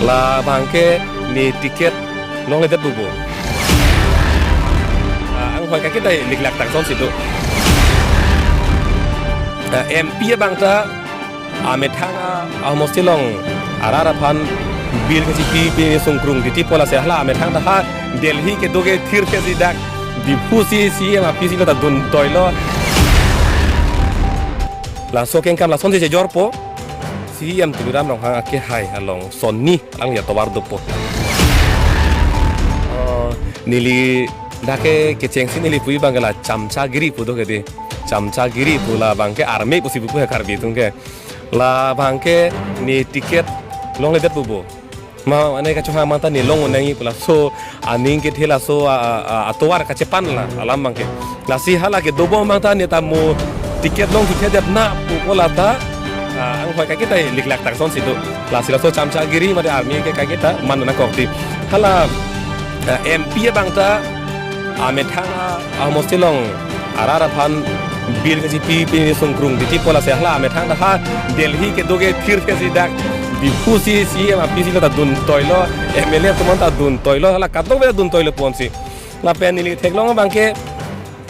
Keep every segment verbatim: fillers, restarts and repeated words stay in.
Labangke ne ticket longledet bubu. Ah, anghoi kaiketa liklak tang sonsi do. Ah, M P abang ta amethang a, ahomosti along arat aphan bill kachipi pi sungkrung titi pu lasi hala amethang ta ha Delhi kedo ke thir kesi dak Diphu si C E M api si lo ta duntoilo. Laso akengkam lasonsi chejorpo. C E M Tuliram Ronghang akehai along sonni alangli atovar dopo. Oh, neli dak ke kechengsi neli puji abangke la chamchagiri pu do ke di. Chamchagiri pu labangke army pusi pupo he Karbi atum ke. Labangke ne ticket longledet bubu. Ma ane kachohang manta ne long-un nangji pu laso aning kethe laso a, a, a, atovar kachepan la alam abangke. Lasi hala kedobom manta ne ta mo ticket longthekthedet na pupo la ta, ah, anghoi kaiketa liklak tang sonsi do. Lasi laso chamchagiri mate army ke kaiketa man nangkok di. Hala, ah, M P abang ta amethang a, ahomosti along arat aphan bill kachipi pi sungkrung titi pu lasi hala amethang ta ha Delhi kedo ke thir kesi dak Diphu si C E M api si lo ta duntoilo, M L A atum ta duntoilo, hala kadokave duntoilo ponsi. Lapen neli theklong abangke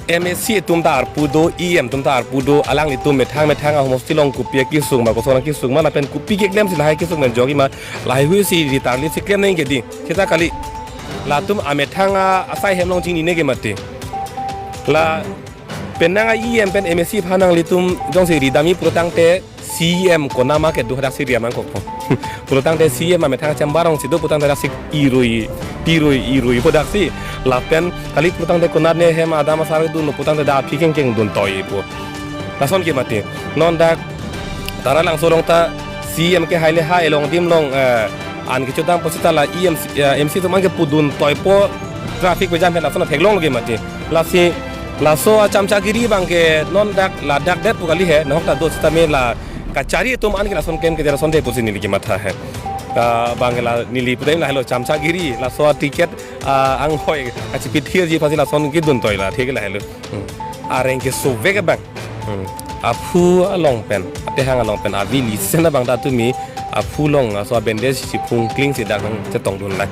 M A C atum ta arpu do, E M atum ta arpu do, alanglitum methang methang ahomosti along kopi akesung ma, koson akesung ma, lapen kopi keklemsi lahai kesung pen jokji ma, lahai hui si ritarli si klem nangji ke di. Seta kali. Latum amethang a asai hem along chinine ke mati. La penang a E M pen M A C aphan nanglitum jongsi ridamji pulotangte C E M konama kedo daksi riam nangkokpo. Pulotangte C E M amethang chamber alongsi do pulotangte daksi irui, tirui, irui po daksi. Lapen kali pulotangte konat ne hem adam asar dunlo pulotangte da aphi kengkeng duntoipo. Lason ke mati. Non dak Taralangso along ta C E M kehai le ha along adim along, eh, an kechodam pu seta la E M C, eh, M C atum an ke puduntoipo, traffic pe jam he lason theklong lo ke mati. Lasi laso achamchagiri abangke non dak ladak det pu kali he, nahok ta do sitame la kachari atum an ke lason klem ke lason de pusi neli kematha he. Ah, abangke la neli pudam lahelo chamchagiri, laso ticket, ah, anghoi kachipi thirji aphansi lason keduntoi la thek lahelo. Hmm. Areng kesovek abang. Hmm. Aphu along pen, atehang along pen, avi lisen abang ta tumi aphu along, aso abandage si phung klingsi dak nangchetongdun lang.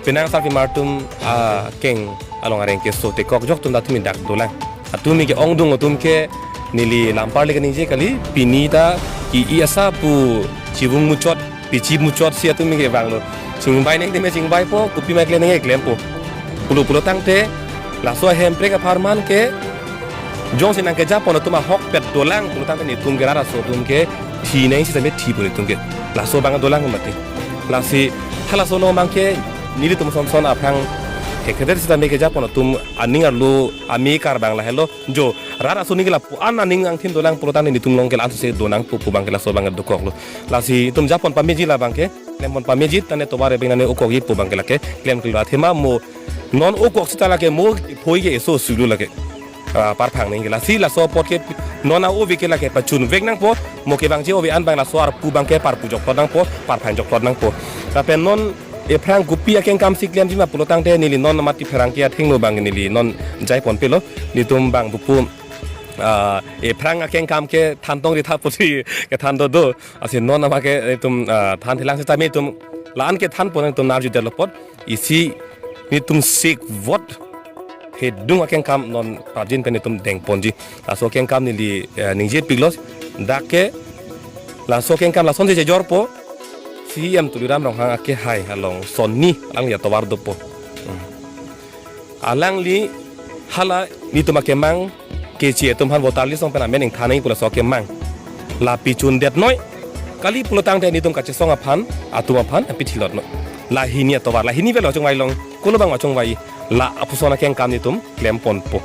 Penang sarpimar atum akeng along areng keso tekok jok atum ta tumi dak dolang. Atumi ke-ongdung atum ke neli lampar le kaningje kali, pini ta ki-i asa pu chivung muchot, pichi muchotsi atumi ke vanglo. Chingbai nangtime chingbaipo, kopi ma klem nang klempo. Pulo pulotangte, laso ahemprek apharman ke, jongsi nangkejapon atum ahokpet dolang, pulotangte netum ke rat aso atum ke, thi nangji sitame thipo netum ke. Laso abang dolang mati. Lasi, halaso along abangke, nelitum sonson aphrang, hekhedet sitame kejapon atum, aning arlo, amekar abang lahelo, jo, rat aso aning ke lapu-an aning angthin dolang pulotangte netum along ke la-an suse donangpo pu abangke laso abang dokoklo. Lasi itum japon pameji labangke, klempon pameji, tane tovar ebeng nane okokji pu abangke lake, klemkle athema mo, non okok seta lake mo, phoi ke eso sulu lake. Ah, parphang nangji ke lasi laso apot ke, non a-ove ke lake pachunvek nangpo, mo kevangji ove an abang laso arpu abangke parpu jokplot nangpo, parphang jokplot nangpo. Lapen non, ephrang kopi akengkam si klemji ma pulotangte neli non mati pherangke athengno abang neli non jaiponpelo, netum abang pupu, ah, ephrang akengkam ke thantong ri tha pusi kethan dodo. Lasi non abangke itum, ah, than thelang sitame itum la-an kethanpon itum narju detlo apot. Isi netum sikvot hedung akengkam non parjin pen itum dengponji. Laso akengkam neli, eh, ningjepiklo. Dak ke laso akengkam lasonsi chejorpo. C E M Tuliram Ronghang akehai along sonni alangli atovar dopo. Hmm. Alangli hala netum akemang keche atum aphan voter list along pen amen ingthan nangji pu laso akemang. La pichundetnoi. Kali pulotangte netum kachesong aphan, atum aphan, apithilotnoi. La hini atovar, la hini avelo chongvai long, kolo abang vachongvai, la aphuson akengkam netum klemponpo.